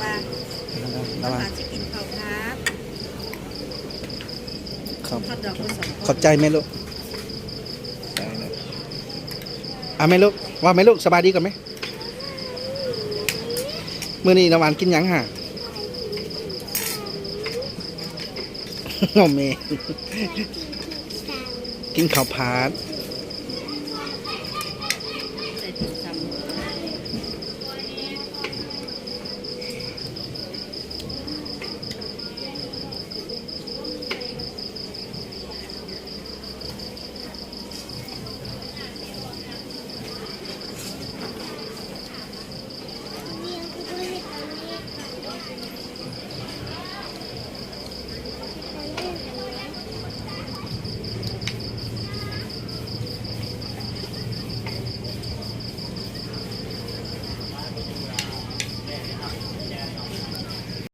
ວ່າ ລະຫວ່າງ ລະຫວ່າງ ຊິກິນເຂົ້າຜັດ ຂອບ ຮອດດອກບໍ່ສອງ ຂອບໃຈແມ່ລູກ ອ່າ ແມ່ລູກ ວ່າແມ່ລູກສະບາຍດີກ່ອນແມ່. ມື້ນີ້ນ້ຳຫວານກິນຫຍັງຫາ? ບໍ່ແມ່ນ ກິນເຂົ້າຜັດ.